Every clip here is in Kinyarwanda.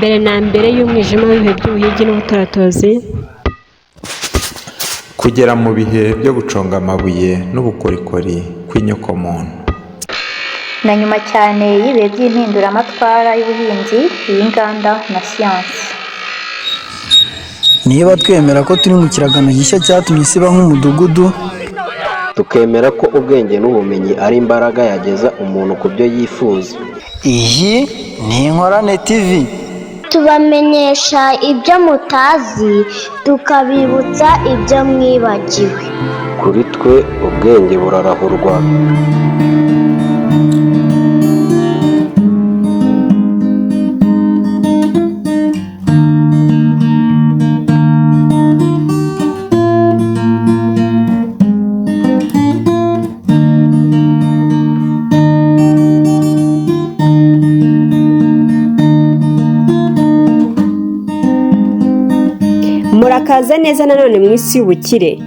Mbere na mbere y'umwijima w'ibihe by'ubuhigi n'ubutoratozi, kugera mu bihe byo guconga amabuye n'ubukorikori kw'inyokomuntu, na nyuma cyane y'ibihe by'impinduramatwara y'ubuhinzi, iy'inganda na siyansi. Niba twemera ko turi mu kiragano gishya cyatumye isi iba nk'umudugudu, tukemera ko ubwenge n'ubumenyi ari imbaraga yageza umuntu ku byo yifuza. Iyi ni Inkorane TV. Tubamenyesha ibyo mutazi, tukabibutsa ibyo mwibagiwe. Kuri twe ubwenge burarahurwa. Murakaza neza nanone mu isi y'ubukire.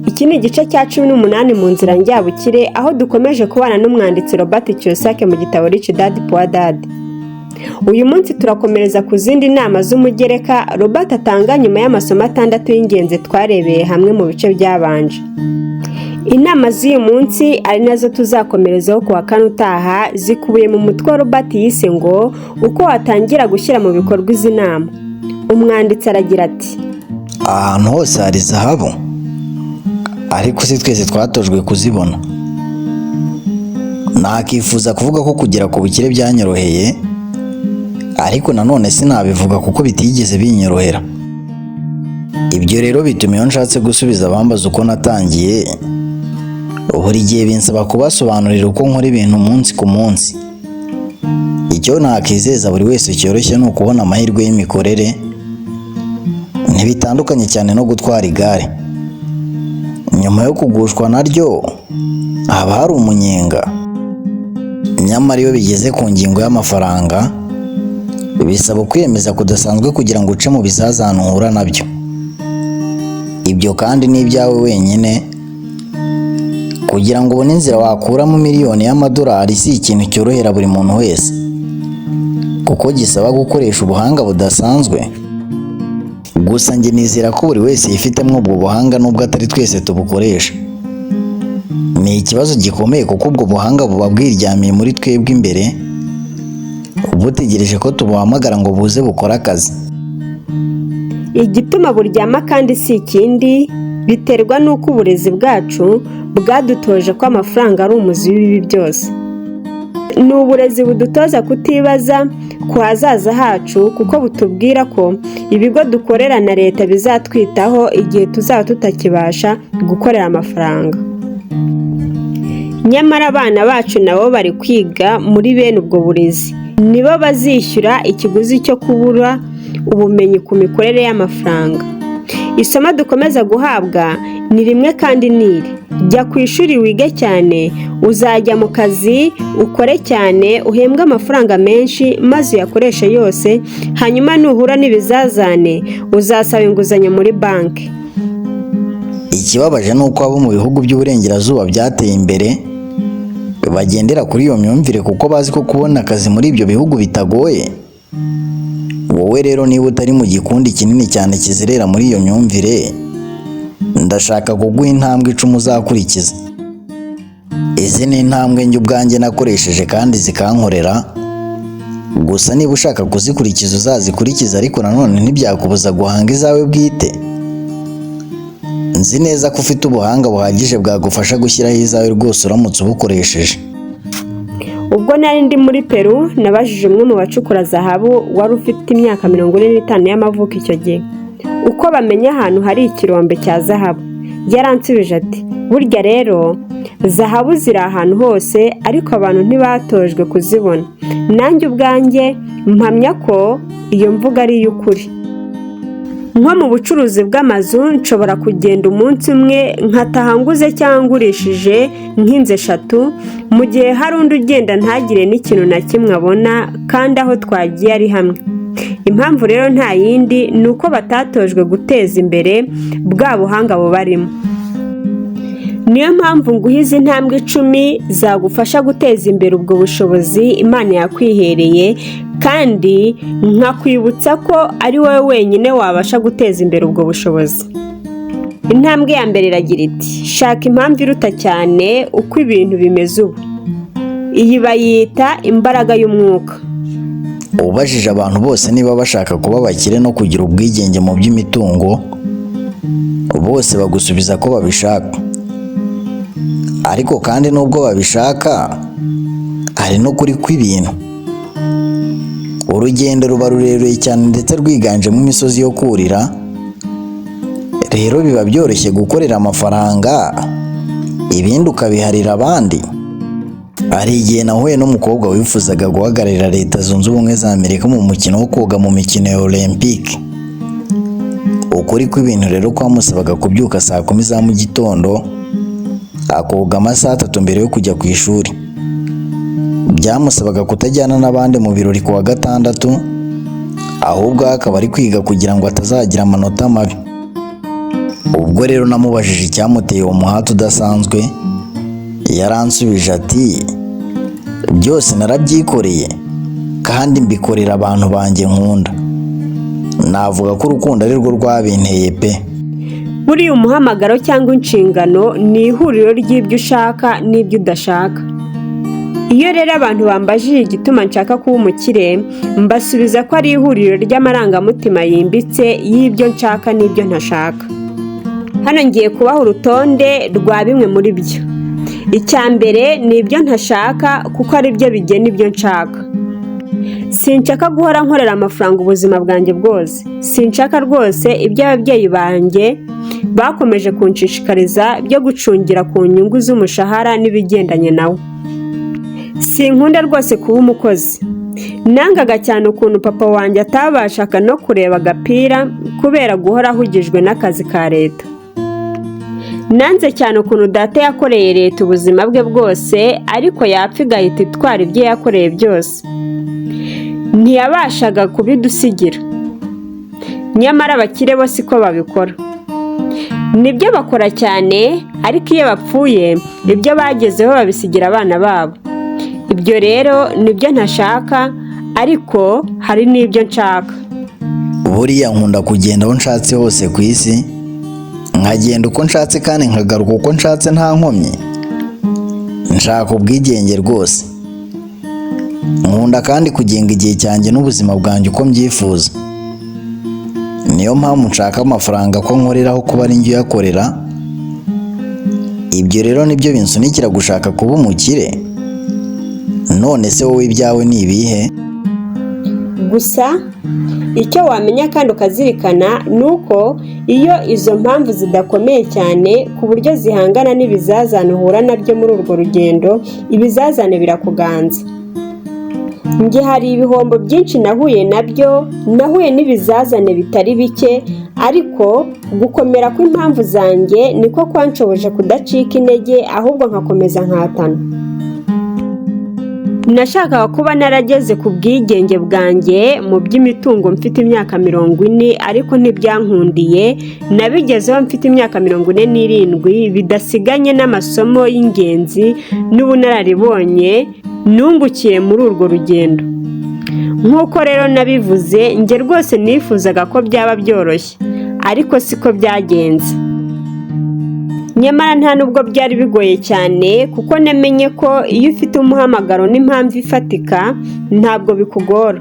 Iki ni igice cya 18 mu nzira njyabukire, aho dukomeje kubana n'umwanditsi Robert Kiyosaki mu gitabo Rich Dad Poor Dad. Uyu munsi turakomereza ku zindi nama z'umugereka Robert atanga nyuma y'amasomo atandatu y'ingenzi twarebeye hamwe mu bice byabanje. Inama z'uyu munsi, ari nazo tuzakomerezaho ku wa kane utaha, zikubiye mu mutwe wa Robert yise ngo "Uko watangira gushyira mu bikorwa izi nama". Umwanditsi aragira ati: Ahantu hose hari zahabu, ariko si twese twatojwe kuzibona. Nakifuza kuvuga ko kugera ku bukire byanyoroheye, ariko nanone sinabivuga kuko bitigeze binyorohera. Ibyo rero bituma iyo nshatse gusubiza abambaza uko natangiye, buri gihe binsaba kubasobanurira uko nkora ibintu umunsi ku munsi. Icyo nakizeza buri wese cyoroshye ni ukubona amahirwe y'imikorere. Ntibitandukanye cyane no gutwara igare. Nyuma yo kugushwa naryo haba hari umunyenga, nyamara iyo bigeze ku ngingo y'amafaranga bisaba kwiyemeza kudasanzwe kugira ngo uce mu bizazane uhura nabyo. Ibyo kandi ni ibyawe wenyine. Kugira ngo ubone inzira wakuramo miliyoni y'amadolari si ikintu cyorohera buri muntu wese, kuko gisaba gukoresha ubuhanga budasanzwe. Gusa njye nizera ko buri wese yifitemo ubwo buhanga, nubwo atari twese tubukoresha. Ni ikibazo gikomeye, kuko ubwo buhanga buba bwiryamiye muri twebwe imbere, butegereje ko tubuhamagara ngo buze bukore akazi. Igituma buryama kandi si ikindi, biterwa n'uko uburezi bwacu bwadutoje ko amafaranga ari umuzi w'ibibi byose. Ni uburezi budutoza kutibaza ku hazaza hacu, kuko butubwira ko ibigo dukorera na leta bizatwitaho igihe tuzaba tutakibasha gukorera amafaranga. Nyamara abana bacu nabo bari kwiga muri bene ubwo burezi, nibo bazishyura ikiguzi cyo kubura ubumenyi ku mikorere y'amafaranga. Isomo dukomeza guhabwa ni rimwe kandi ni iri: jya ku ishuri wige cyane, uzajya mu kazi ukore cyane, uhembwe amafaranga menshi maze uyakoreshe yose, hanyuma nuhura n'ibizazane uzasaba inguzanyo muri banki. Ikibabaje ni uko abo mu bihugu by'uburengerazuba byateye imbere bagendera kuri iyo myumvire, kuko bazi ko kubona akazi muri ibyo bihugu bitagoye. Wowe rero, niba utari mu gikundi kinini cyane kizerera muri iyo myumvire, ndashaka kuguha intambwe 10 uzakurikiza. Izi ni intambwe njye ubwanjye nakoresheje kandi zikankorera. Gusa niba ushaka kuzikurikiza uzazikurikiza, ariko nanone ntibyakubuza guhanga izawe bwite. Nzi neza ko ufite ubuhanga buhagije bwagufasha gushyiraho izawe rwose uramutse ubukoresheje. Ubwo nari ndi muri Peru, nabajije umwe mu bacukura zahabu wari ufite imyaka 45 y'amavuko icyo gihe uko bamenya ahantu hari ikirombe cya zahabu. Yaransubije ati: "Burya rero zahabu ziri ahantu hose, ariko abantu ntibatojwe kuzibona." Nanjye ubwanjye mpamya ko iyo mvugo ari iy'ukuri. Nko mu bucuruzi bw'amazu, nshobora kugenda umunsi umwe nkataha nguze cyangwa ngurishije nk'inzu eshatu, mu gihe hari undi ugenda ntagire n'ikintu na kimwe abona, kandi aho twagiye ari hamwe. Impamvu rero nta yindi, ni uko batatojwe guteza imbere bwa buhanga bubarimo. Niyo mpamvu nguha izi ntambwe 10 zagufasha guteza imbere ubwo bushobozi Imana yakwihereye, kandi nkakwibutsa ko ari wowe wenyine wabasha guteza imbere ubwo bushobozi. Intambwe ya mbere iragira iti: shaka impamvu iruta cyane uko ibintu bimeze ubu. Iyi bayita imbaraga y'umwuka. Ubajije abantu bose niba bashaka kuba abakire no kugira ubwigenge mu by'imitungo, bose bagusubiza ko babishaka. Ariko kandi nubwo babishaka, hari n'ukuri kw'ibintu. Urugendo ruba rurerure cyane ndetse rwiganjemo imisozi yo kurira, rero biba byoroshye gukorera amafaranga, ibindi ukabiharira abandi. Hari igihe nahuye n'umukobwa wifuzaga guhagararira Leta Zunze Ubumwe za Amerika mu mukino wo koga mu mikino ya Olympique. Ukuri kw'ibintu rero kwamusabaga kubyuka saa 10 za mu gitondo, akoga amasaha 3 mbere yo kujya ku ishuri. Byamusabaga kutajyana n'abandi mu birori ku wa gatandatu, ahubwo akaba ari kwiga kugira ngo atazagira amanota mabi. Ubwo rero namubajije icyamuteye uwo muhate udasanzwe, yaransubije ati: byose narabyikoreye kandi mbikorera abantu banjye nkunda. Navuga ko urukundo ari rwo rwabinteye pe. Buriya umuhamagaro cyangwa inshingano ni ihuriro ry'ibyo ushaka n'ibyo udashaka. Iyo rero abantu bambajije igituma nshaka kuba umukire, mbasubiza ko ari ihuriro ry'amarangamutima yimbitse y'ibyo nshaka n'ibyo ntashaka. Hano ngiye kubaha urutonde rwa bimwe muri byo. Icya mbere ni ibyo ntashaka kuko ari byo bigena ibyo nshaka. Sinshaka guhora nkorera amafaranga ubuzima bwanjye bwose. Sinshaka rwose ibyo ababyeyi banjye bakomeje kunshishikariza byo gucungira ku nyungu z'umushahara n'ibigendanye nawo. Sinkunda rwose kuba umukozi. Nangaga cyane ukuntu papa wanjye atabashaga no kureba agapira kubera guhora ahugijwe n'akazi ka leta. Nanze cyane ukuntu data yakoreye leta ubuzima bwe bwose, ariko yapfa igahita itwara ibyo yakoreye byose. Ntiyabashaga kubidusigira. Nyamara abakire bo siko babikora. Nibyo bakora cyane, ariko iyo bapfuye ibyo bagezeho babisigira abana babo. Ibyo rero nibyo ntashaka, ariko hari n'ibyo nshaka. Buriya nkunda kugenda aho nshatse hose ku isi, nkagenda uko nshatse kandi nkagaruka uko nshatse nta nkomyi. Nshaka ubwigenge rwose. Nkunda kandi kugenga igihe cyanjye n'ubuzima bwanjye uko mbyifuza. Niyo mpamvu nshaka amafaranga ko nkoreraho kuba ari njye uyakorera. Ibyo rero nibyo binsunikira gushaka kuba umukire. None se wowe ibyawe ni ibihe? Gusa icyo wamenya kandi ukazirikana ni uko iyo izo mpamvu zidakomeye cyane ku buryo zihangana n'ibizazane uhura nabyo muri urwo rugendo, ibizazane birakuganza. Njye hari ibihombo byinshi nahuye nabyo, nahuye n'ibizazane bitari bike, ariko gukomera kw'impamvu zanjye niko kwanshoboje kudacika intege, ahubwo nkakomeza nkatana. Nashakaga kuba narageze ku bwigenge bwanjye mu by'imitungo mfite imyaka 40, ariko ntibyankundiye. Nabigezeho mfite imyaka 47, bidasiganye n'amasomo y'ingenzi n'ubunararibonye nungukiye muri urwo rugendo. Nk'uko rero nabivuze, njye rwose nifuzaga ko byaba byoroshye, ariko siko byagenze. Nyamara nta nubwo byari bigoye cyane, kuko namenye ko iyo ufite umuhamagaro n'impamvu ifatika ntabwo bikugora.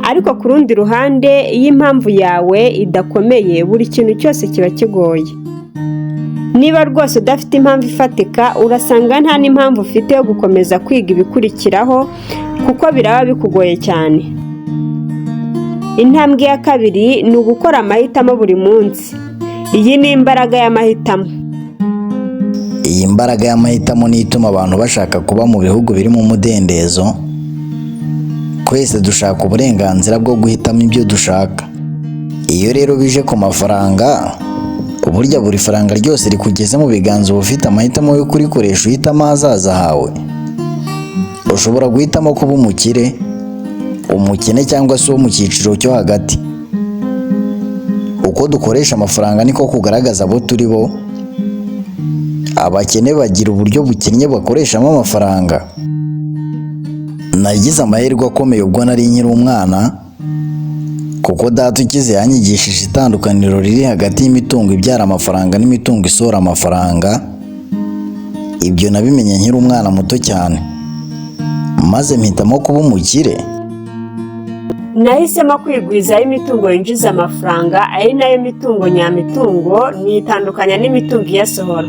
Ariko ku rundi ruhande, iyo impamvu yawe idakomeye, buri kintu cyose kiba kigoye. Niba rwose udafite impamvu ifatika, urasanga nta n'impamvu ufite yo gukomeza kwiga ibikurikiraho, kuko biraba bikugoye cyane. Intambwe ya kabiri ni ugukora amahitamo buri munsi. Iyi ni imbaraga y'amahitamo. Iyi mbaraga y'amahitamo niyo ituma abantu bashaka kuba mu bihugu birimo umudendezo. Twese dushaka uburenganzira bwo guhitamo ibyo dushaka. Iyo rero bije ku mafaranga, burya buri faranga ryose rikugeze mu biganza uba ufite amahitamo yo kurikoresha uhitamo ahazaza hawe. Ushobora guhitamo kuba umukire, umukene cyangwa se uwo mu cyiciro cyo hagati. Uko dukoresha amafaranga niko kugaragaza abo turi bo. Abakene bagira uburyo bukennye bakoreshamo amafaranga. Nagize amahirwe akomeye ubwo nari nkiri umwana, kuko data ukize yanyigishije itandukaniro riri hagati y'imitungo ibyara amafaranga n'imitungo isohora amafaranga. Ibyo nabimenye nkiri umwana muto cyane, maze mpitamo kuba umukire. Nahisemo kwigwizaho imitungo yinjiza amafaranga, ari nayo mitungo nyamitungo, nitandukanya n'imitungo iyasohora.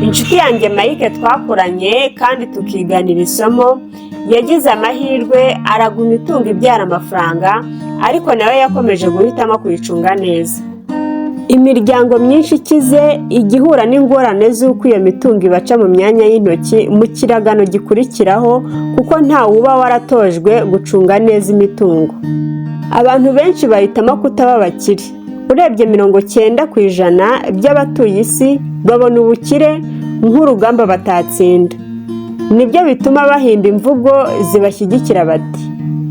Inshuti yanjye Mike twakoranye kandi tukiganira isomo, yagize amahirwe aragura imitungo ibyara amafaranga, ariko nawe yakomeje guhitamo kuyicunga neza. Imiryango myinshi ikize ijya ihura n'ingorane z'uko iyo mitungo ibaca mu myanya y'intoki mu kiragano gikurikiraho, kuko ntawe uba waratojwe gucunga neza imitungo. Abantu benshi bahitamo kutaba abakire. Urebye 90% by'abatuye isi babona ubukire nk'urugamba batatsinda. Nibyo bituma bahimba imvugo zibashyigikira bati: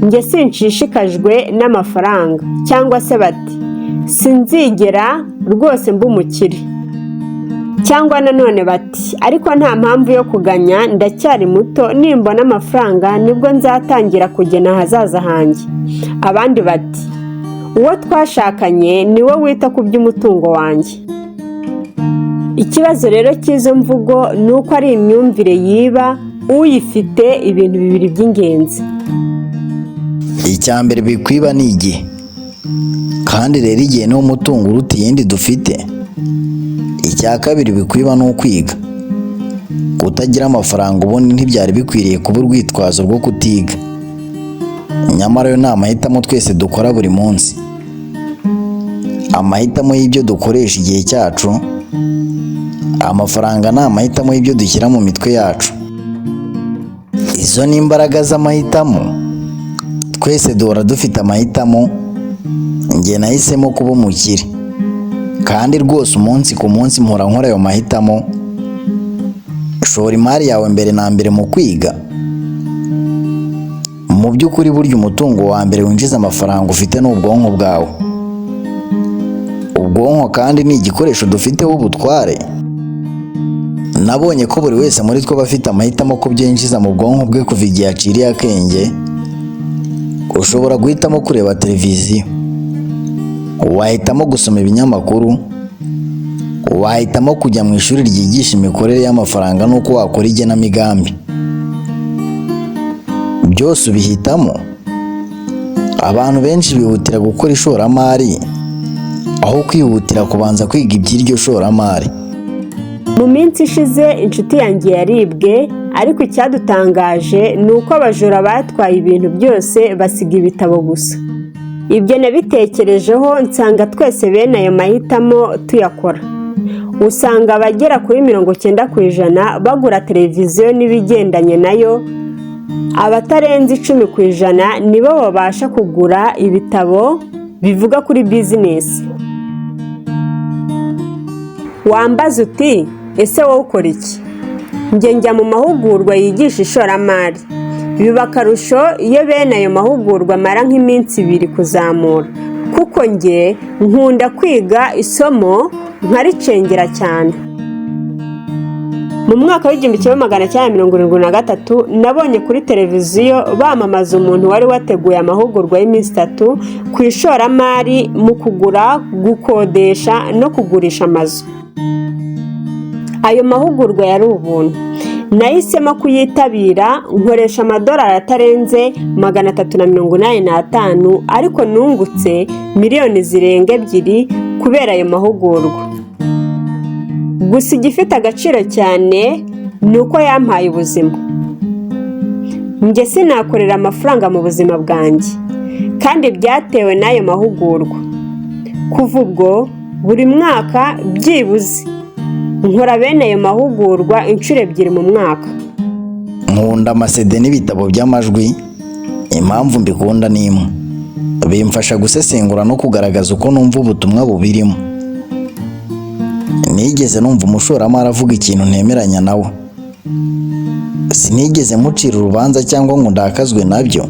"Njye sinshishikajwe n'amafaranga", cyangwa se bati: "Sinzigera rwose mba umukire", cyangwa nanone bati: "Ariko nta mpamvu yo kuganya, ndacyari muto, nimbona amafaranga nibwo nzatangira kugena ahazaza hanjye." Abandi bati: "Uwo twashakanye niwe wita ku by'umutungo wanjye." Ikibazo rero cy'izo mvugo ni uko ari imyumvire yiba uyifite ibintu bibiri by'ingenzi. Icya mbere bikwiba ni igihe, kandi rero igihe niwo mutungo uruta iyindi dufite. Icya kabiri bikwiba ni ukwiga. Kutagira amafaranga ubundi ntibyari bikwiriye kuba urwitwazo rwo kutiga, nyamara ayo ni amahitamo twese dukora buri munsi, amahitamo y'ibyo dukoresha igihe cyacu. Amafaranga ni amahitamo y'ibyo dushyira mu mitwe yacu. Izo ni imbaraga z'amahitamo. Twese duhora dufite amahitamo. Njye nahisemo kuba umukire, kandi rwose umunsi ku munsi mpora nkora ayo mahitamo. Shora imari yawe mbere na mbere mu kwiga. Mu by'ukuri, burya umutungo wa mbere winjiza amafaranga ufite ni ubwonko bwawe. Ubwonko kandi ni igikoresho dufiteho ubutware. Nabonye ko buri wese muri twe aba afite amahitamo ku byo yinjiza mu bwonko bwe kuva igihe aciriye akenge. Ushobora guhitamo kureba televiziyo, wahitamo gusoma ibinyamakuru, wahitamo kujya mu ishuri ryigisha imikorere y'amafaranga n'uko wakora igenamigambi. Byose ubihitamo. Abantu benshi bihutira gukora ishoramari aho kwihutira kubanza kwiga iby'iryo shoramari. Mu minsi ishize inshuti yanjye yaribwe, ariko icyadutangaje ni uko abajura batwaye ibintu byose basiga ibitabo gusa. Ibyo nabitekerejeho nsanga twese bene ayo mahitamo tuyakora. Usanga abagera kuri 90% bagura televiziyo n'ibigendanye nayo, abatarenze 10% nibo babasha kugura ibitabo bivuga kuri bizinesi. Wambaza uti: "Ese wowe ukora iki?" Njye njya mu mahugurwa yigisha ishoramari. Biba akarusho iyo bene ayo mahugurwa amara nk'iminsi 2 kuzamura, kuko njye nkunda kwiga isomo nkaricengera cyane. Mu mwaka w'1973 nabonye kuri televiziyo bamamaza umuntu wari wateguye amahugurwa y'iminsi 3 ku ishoramari mu kugura, gukodesha no kugurisha amazu. Ayo mahugurwa yari ubuntu. Nahisemo kuyitabira, nkoresha amadolari atarenze 385, ariko nungutse miliyoni zirenga 2 kubera ayo mahugurwa. Gusa igifite agaciro cyane ni uko yampaye ubuzima. Njye sinakorera amafaranga mu buzima bwanjye, kandi byatewe n'ayo mahugurwa. Kuva ubwo, buri mwaka byibuze nkora bene ayo mahugurwa inshuro 2 mu mwaka. Nkunda ama CD n'ibitabo by'amajwi. Impamvu mbikunda ni imwe: bimfasha gusesengura no kugaragaza uko numva ubutumwa bubirimo. Nigeze numva umushoramari avuga ikintu ntemeranya nawe. Sinigeze mucira urubanza cyangwa ngo ndakazwe nabyo,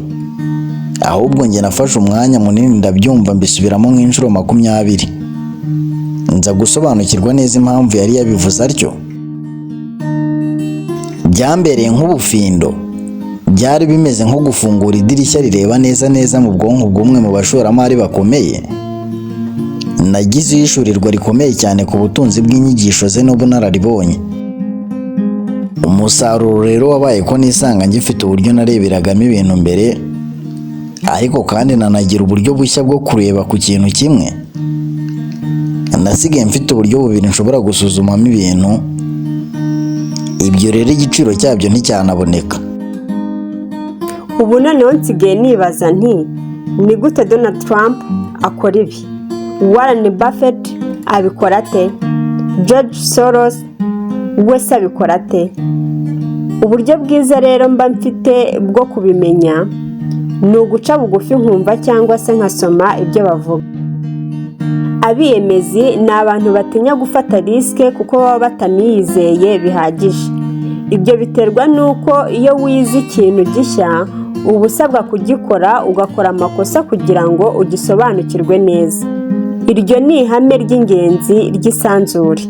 ahubwo njye nafashe umwanya munini ndabyumva, mbisubiramo nk'inshuro 20, nza gusobanukirwa neza impamvu yari yabivuze atyo. Byambereye nk'ubufindo. Byari bimeze nko gufungura idirishya rireba neza neza mu bwonko bw'umwe mu bashoramari bakomeye. Nagize ihishurirwa rikomeye cyane ku butunzi bw'inyigisho ze n'ubunararibonye. Umusaruro rero wabaye ko nisanga ngifite uburyo nareberagamo ibintu mbere, ariko kandi nanagira uburyo bushya bwo kureba ku kintu kimwe. Nasigaye mfite uburyo bubiri nshobora gusuzumamo ibintu, ibyo rero igiciro cyabyo nticyanaboneka. Ubu noneho nsigaye nibaza nti: "Ni gute Donald Trump akora ibi? Warren Buffett abikora ate? George Soros we se abikora ate?" Uburyo bwiza rero mba mfite bwo kubimenya ni uguca bugufi nkumva cyangwa se nkasoma ibyo bavuga. Abiyemezi ni abantu batinya gufata risk kuko baba bataniyizeye bihagije. Ibyo biterwa n'uko iyo wize ikintu gishya uba usabwa kugikora, ugakora amakosa kugira ngo ugisobanukirwe neza. Iryo ni ihame ry'ingenzi ry'isanzure.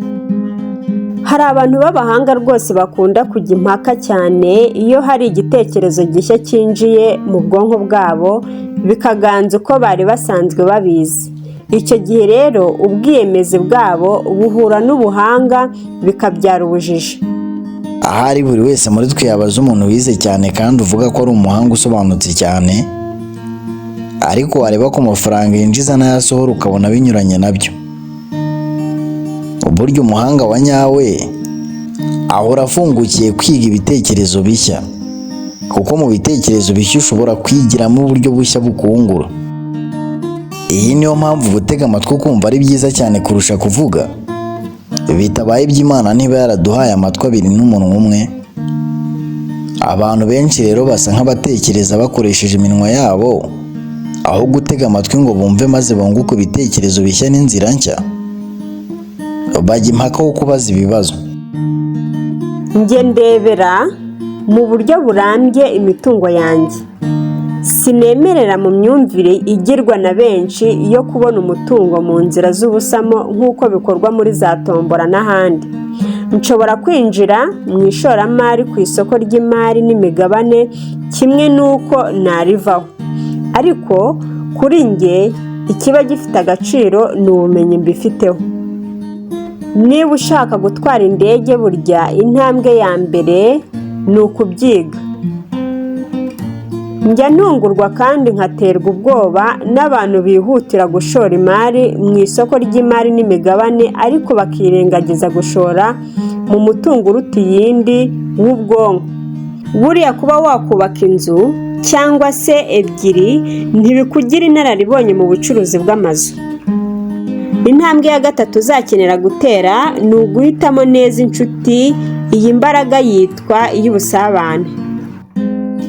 Hari abantu b'abahanga rwose bakunda kujya impaka cyane iyo hari igitekerezo gishya cyinjiye mu bwonko bwabo, bikaganza uko bari basanzwe babizi. Icyo gihe rero ubwiyemezi bwabo buhura n'ubuhanga, bikabyara ubujiji. Ahari buri wese muri twe yabaza umuntu wize cyane kandi uvuga ko ari umuhanga usobanutse cyane, ariko wareba ku mafaranga yinjiza n'ayo asohora ukabona binyuranye nabyo. Burya umuhanga wa nyawe ahora afungukiye kwiga ibitekerezo bishya, kuko mu bitekerezo bishya ushobora kwigiramo uburyo bushya bukungura. Iyi niyo mpamvu gutega amatwi ukumva ari byiza cyane kurusha kuvuga. Bitabaye iby'Imana niba yaraduhaye amatwi abiri n'umunwa umwe. Abantu benshi rero basa nk'abatekereza bakoresheje iminwa yabo, aho gutega amatwi ngo bumve maze bunguke ibitekerezo bishya n'inzira nshya. Bajya impaka wo kubaza ibibazo. Njye ndebera mu buryo burambye imitungo yanjye. Sinemerera mu myumvire igirwa na benshi yo kubona umutungo mu nzira z'ubusamo nk'uko bikorwa muri za tombora n'ahandi. Nshobora kwinjira mu ishoramari ku isoko ry'imari n'imigabane kimwe n'uko narivaho, ariko kuri njye ikiba gifite agaciro ni ubumenyi mbifiteho. Niba ushaka gutwara indege, burya intambwe ya mbere ni ukubyiga. Njya ntungurwa kandi nkaterwa ubwoba n'abantu bihutira gushora imari mu isoko ry'imari n'imigabane, ariko bakirengagiza gushora mu mutungo uruta iyindi w'ubwonko. Buriya kuba wakubaka inzu cyangwa se ebyiri ntibikugira inararibonye mu bucuruzi bw'amazu. Intambwe ya gatatu uzakenera gutera ni uguhitamo neza inshuti. Iyi mbaraga yitwa iy'ubusabane.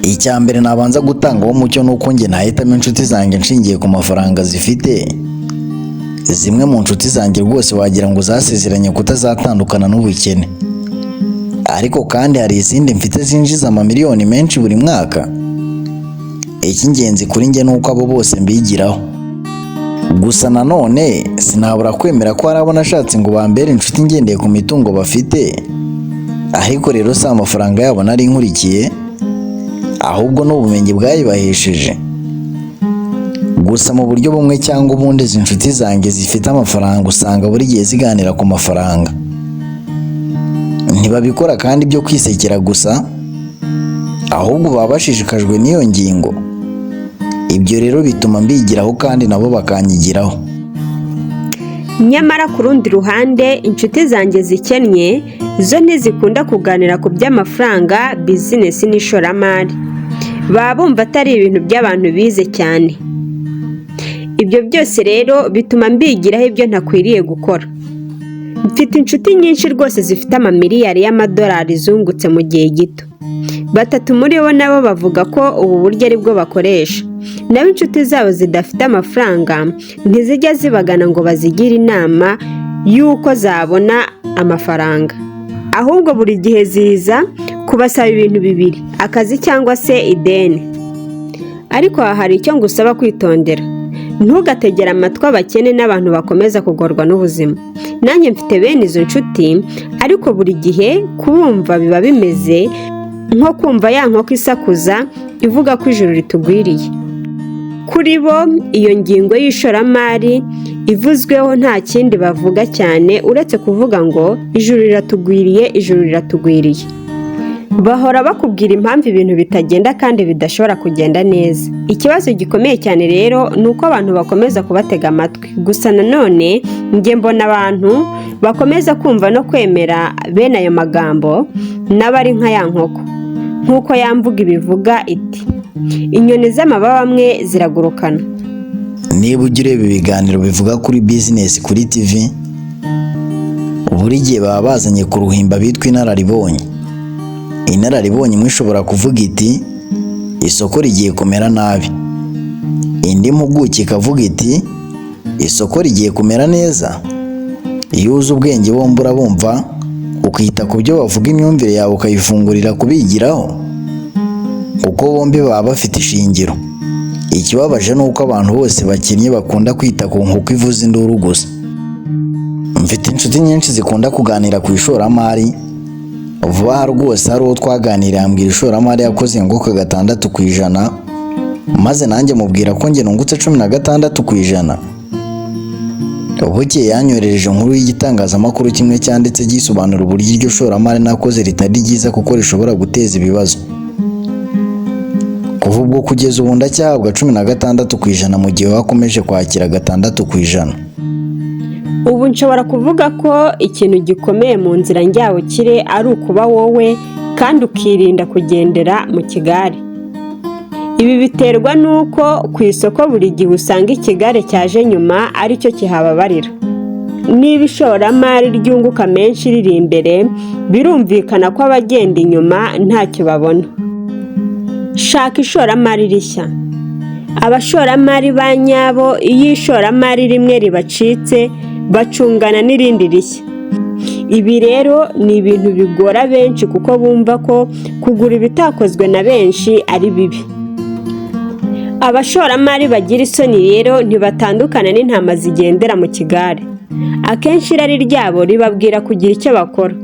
Icya mbere nabanza gutangaho umucyo ni uko njye nahitamo inshuti zanjye nshingiye ku mafaranga zifite. Zimwe mu nshuti zanjye rwose wagira ngo zasezeranye kutazatandukana n'ubukene, ariko kandi hari izindi mfite zinjiza amamiliyoni menshi buri mwaka. Icy'ingenzi kuri njye ni uko abo bose mbigiraho. Gusa nanone sinabura kwemera ko hari abo nashatse ngo bambere inshuti ngendeye ku mitungo bafite, ariko rero si amafaranga yabo nari nkurikiye, ahubwo ni ubumenyi bwayibahesheje. Gusa mu buryo bumwe cyangwa ubundi, izi nshuti zanjye zifite amafaranga usanga buri gihe ziganira ku mafaranga. Ntibabikora kandi byo kwisekera gusa, ahubwo baba bashishikajwe n'iyo ngingo. Ibyo rero bituma mbigiraho kandi nabo bakanyigiraho. Nyamara ku rundi ruhande, inshuti zanjye zikennye zo ntizikunda kuganira ku by'amafaranga, bizinesi n'ishoramari. Baba bumva atari ibintu by'abantu bize cyane. Ibyo byose rero bituma mbigiraho ibyo ntakwiriye gukora. Mfite inshuti nyinshi rwose zifite amamiliyari y'amadolari zungutse mu gihe gito. Batatu muri bo nabo bavuga ko ubu buryo ari bwo bakoresha. Nabo inshuti zabo zidafite amafaranga ntizijya zibagana ngo bazigire inama y'uko zabona amafaranga, ahubwo buri gihe ziza kubasaba ibintu bibiri: akazi cyangwa se ideni. Ariko aha hari icyo ngusaba kwitondera. Ntugategere amatwi abakene n'abantu bakomeza kugorwa n'ubuzima. Nanjye mfite bene izo nshuti, ariko buri gihe kubumva biba bimeze nko kumva ya nkoko isakuza ivuga ko ijuru ritugwiriye. Kuri bo iyo ngingo y'ishoramari ivuzweho nta kindi bavuga cyane uretse kuvuga ngo ijuru riratugwiriye, ijuru riratugwiriye. Bahora bakubwira impamvu ibintu bitagenda kandi bidashobora kugenda neza. Ikibazo gikomeye cyane rero ni uko abantu bakomeza kubatega amatwi. Gusa nanone njye mbona abantu bakomeza kumva no kwemera bene ayo magambo nabo ari nka ya nkoko, nk'uko ya mvugo ibivuga iti inyoni z'amababa amwe ziragurukana. Niba ujya ureba ibiganiro bivuga kuri bizinesi kuri TV, buri gihe baba bazanye ku ruhimbi abitwa inararibonye. Inararibonye imwe ishobora kuvuga iti isoko rigiye kumera nabi, indi mpuguke ikavuga iti isoko rigiye kumera neza. Iyo uzi ubwenge bombi urabumva, ukita ku byo bavuga, imyumvire yawe ukayifungurira kubigiraho, kuko bombi baba bafite ishingiro. Ikibabaje ni uko abantu bose bakinnye bakunda kwita ku nkoko ivuza induru gusa. Mfite inshuti nyinshi zikunda kuganira ku ishoramari. Vuba aha rwose hari uwo twaganiriye ambwira ishoramari yakoze yunguka 6%, maze nanjye mubwira ko njye nungutse 16%. Bukeye yanyoherereje inkuru y'igitangazamakuru kimwe cyanditse gisobanura uburyo iryo shoramari nakoze ritari ryiza kuko rishobora guteza ibibazo. Kuva ubwo kugeza ubu ndacyahabwa 16% mu gihe wakomeje kwakira 6%. Ubu nshobora kuvuga ko ikintu gikomeye mu nzira njyabukire ari ukuba wowe kandi ukirinda kugendera mu kigare. Ibi biterwa n'uko ku isoko buri gihe usanga ikigare cyaje nyuma aricyo kihababarira. Niba ishoramari ryunguka menshi riri imbere, birumvikana ko abagenda inyuma ntacyo babona. Shaka ishoramari rishya. Abashoramari ba nyabo iyo ishoramari rimwe ribacitse bacungana n'irindi rishya. Ibi rero ni ibintu bigora benshi kuko bumva ko kugura ibitakozwe na benshi ari bibi. Abashoramari bagira isoni rero ntibatandukana n'intama zigendera mu kigare. Akenshi irari ryabo ribabwira kugira icyo bakora.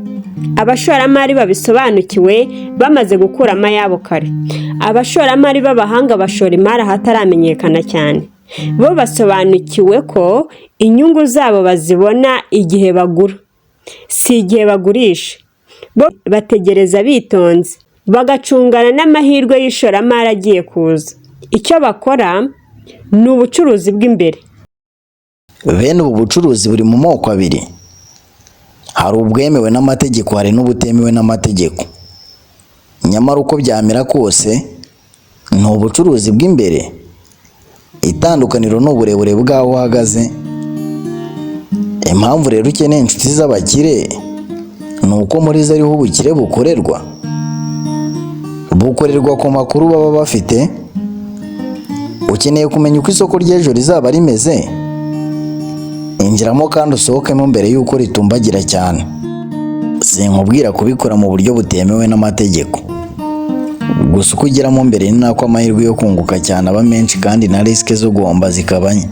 Abashoramari babisobanukiwe bamaze gukuramo ayabo kare. Abashoramari b'abahanga bashora imari ahataramenyekana cyane. Bo basobanukiwe ko inyungu zabo bazibona igihe bagura, si igihe bagurisha. Bo bategereza bitonze, bagacungana n'amahirwe y'ishoramari agiye kuza. Icyo bakora ni ubucuruzi bw'imbere. Bene ubu bucuruzi buri mu moko abiri: hari ubwemewe n'amategeko, hari n'ubutemewe n'amategeko. Nyamara uko byamera kose ni ubucuruzi bw'imbere. Itandukaniro ni uburebure bw'aho uhagaze. Impamvu rero ukeneye inshuti z'abakire ni uko muri zo ariho ubukire bukorerwa. Bukorerwa ku makuru baba bafite. Ukeneye kumenya uko isoko ry'ejo rizaba rimeze? Injiramo kandi usohokemo mbere y'uko ritumbagira cyane. Sinkubwira kubikora mu buryo butemewe n'amategeko. Gusa uko ugeramo mbere ni nako amahirwe yo kunguka cyane aba menshi kandi na risque zo guhomba zikaba nke.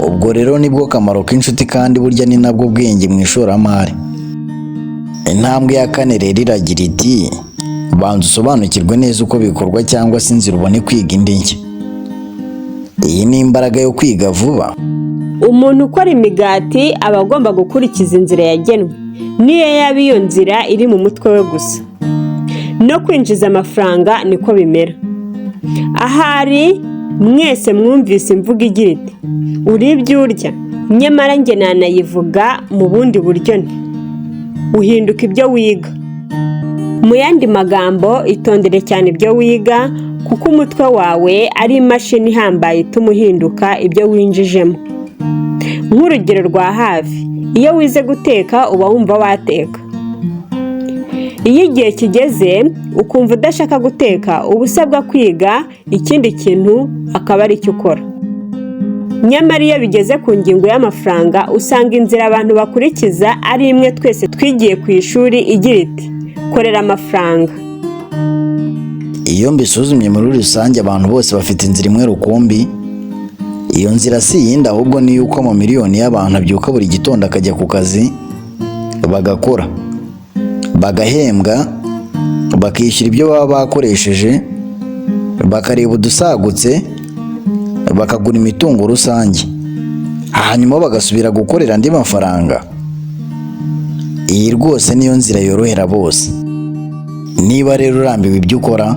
Ubwo rero nibwo kamaro k'inshuti kandi burya ni nabwo bwenge mu ishoramari. Intambwe ya kane rero iragira iti banza usobanukirwe neza uko bikorwa cyangwa se inzira ubone kwiga indi nshya. Iyi ni imbaraga yo kwiga vuba. Umuntu ukora imigati aba agomba gukurikiza inzira yagenwe, niyo yaba iyo nzira iri mu mutwe we gusa. No kwinjiza amafaranga niko bimera. Ahari mwese mwumvise imvugo igira iti uri ibyo urya, nyamara njye nanayivuga mu bundi buryo nti uhinduka ibyo wiga. Mu yandi magambo, itondere cyane ibyo wiga kuko umutwe wawe ari imashini ihambaye ituma uhinduka ibyo winjijemo. Nk'urugero rwa hafi, iyo wize guteka uba wumva wateka. Iyo igihe kigeze ukumva udashaka guteka, uba usabwa kwiga ikindi kintu akaba aricyo ukora. Nyamara iyo bigeze ku ngingo y'amafaranga, usanga inzira abantu bakurikiza ari imwe twese twigiye ku ishuri igira iti korera amafaranga. Iyo mbisuzumye muri rusange, abantu bose bafite inzira imwe rukumbi. Iyo nzira si iyindi, ahubwo ni iy'uko amamiliyoni y'abantu abyuka buri gitondo akajya ku kazi, bagakora, bagahembwa, bakishyura ibyo baba bakoresheje, bakareba udusagutse, bakagura imitungo rusange, hanyuma bagasubira gukorera andi mafaranga. Iyi rwose niyo nzira yorohera bose. Niba rero urambiwe ibyo ukora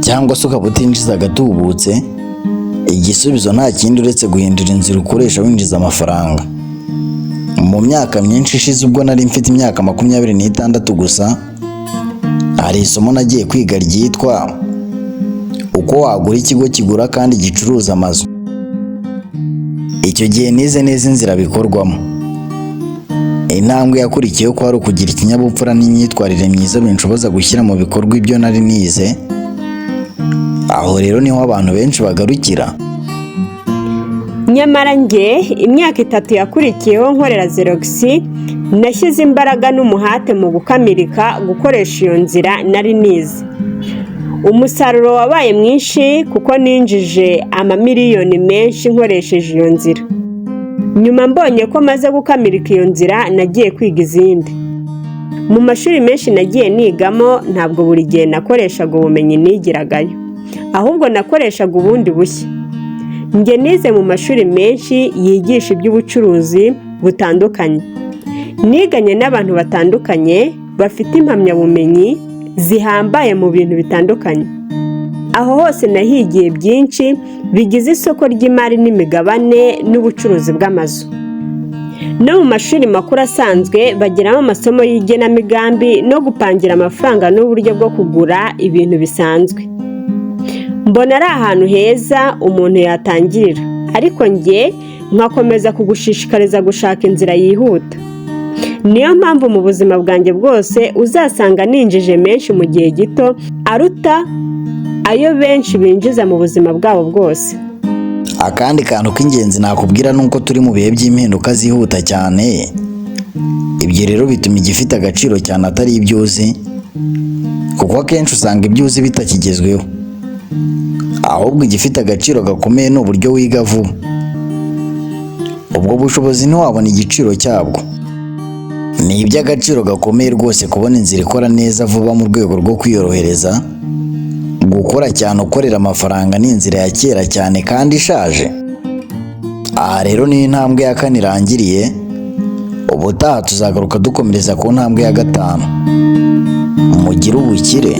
cyangwa se ukaba utinjiza agatubutse, igisubizo nta kindi uretse guhindura inzira ukoresha winjiza amafaranga. Mu myaka myinshi ishize, ubwo nari mfite imyaka 26 gusa, hari isomo nagiye kwiga ryitwa uko wagura ikigo kigura kandi gicuruza amazu. Icyo gihe nize neza inzira bikorwamo. Intambwe yakurikiyeho ko ari ukugira ikinyabupfura n'imyitwarire myiza binshoboza gushyira mu bikorwa ibyo nari nize. Aho rero niho abantu benshi bagarukira. Nyamara njye, imyaka 3 yakurikiyeho nkorera Xerox, nashyize imbaraga n'umuhate mu gukamirika gukoresha iyo nzira nari nize. Umusaruro wabaye mwinshi kuko ninjije amamiliyoni menshi nkoresheje iyo nzira. Nyuma mbonye ko maze gukamirika iyo nzira, nagiye kwiga izindi. Mu mashuri menshi nagiye nigamo, ntabwo buri gihe nakoreshaga ubumenyi nigiragayo, ahubwo nakoreshaga ubundi bushya. Njye nize mu mashuri menshi yigisha iby'ubucuruzi butandukanye. Niganye n'abantu batandukanye bafite impamyabumenyi zihambaye mu bintu bitandukanye. Aho hose nahigiye byinshi bigize isoko ry'imari n'imigabane n'ubucuruzi bw'amazu. No mu mashuri makuru asanzwe bagiramo amasomo y'igenamigambi no gupangira amafaranga n'uburyo bwo kugura ibintu bisanzwe. Mbona ari ahantu heza umuntu yatangirira, ariko njye nkakomeza kugushishikariza gushaka inzira yihuta. Niyo mpamvu mu buzima bwanjye bwose uzasanga ninjije menshi mu gihe gito aruta ayo benshi binjiza mu buzima bwabo bwose. Akandi kantu k'ingenzi nakubwira ni uko turi mu bihe by'impinduka zihuta cyane. Ibyo rero bituma igifite agaciro cyane atari ibyo uzi, kuko akenshi usanga ibyo uzi bitakigezweho. Ahubwo igifite agaciro gakomeye ni uburyo wiga vuba. Ubwo bushobozi ntiwabona igiciro cyabwo. Ni iby'agaciro gakomeye rwose kubona inzira ikora neza vuba mu rwego rwo kwiyorohereza. Gukora cyane ukorera amafaranga ni inzira ya kera cyane kandi ishaje. Aha rero niyo intambwe ya kane irangiriye, ubutaha tuzagaruka dukomereza ku ntambwe ya gatanu. Mugire ubukire.